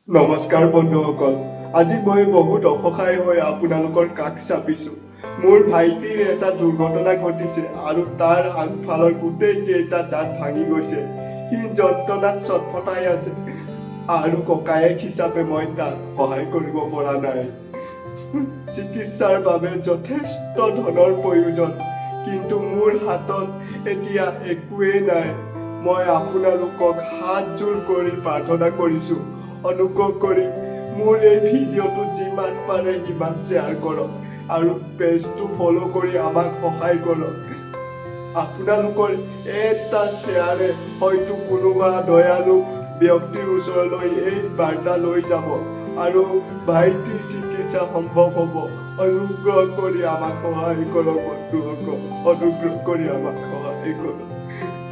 নমস্কাৰ বন্ধুসকল, আজি মই বহুত অসহায় হৈ আপোনালোকৰ কাষ চাপিছোঁ। মোৰ ভাইটিৰ এটা দুৰ্ঘটনা ঘটিছে আৰু তাৰ আগফালৰ গোটেই কেইটা দাঁত ভাঙি গৈছে। সি যন্ত্ৰণাত ছটফটাই আছে আৰু ককায়েক হিচাপে মই তাক সহায় কৰিব পৰা নাই। চিকিৎসাৰ বাবে যথেষ্ট ধনৰ প্ৰয়োজন, কিন্তু মোৰ হাতত এতিয়া একোৱেই নাই। মই আপোনালোকক হাতযোৰ কৰি প্ৰাৰ্থনা কৰিছোঁ, অনুগ্ৰহ কৰি মোৰ এই ভিডিঅ'টো যিমান পাৰে সিমান শ্বেয়াৰ কৰক আৰু পেজটো ফ'ল' কৰি আমাক সহায় কৰক। আপোনালোকৰ এটা শ্বেয়াৰে হয়তো কোনোবা দয়ালু ব্যক্তিৰ ওচৰলৈ এই বাৰ্তা লৈ যাব আৰু ভাইটিৰ চিকিৎসা সম্ভৱ হ'ব। অনুগ্ৰহ কৰি আমাক সহায় কৰক বন্ধুসকল, অনুগ্ৰহ কৰি আমাক সহায় কৰক।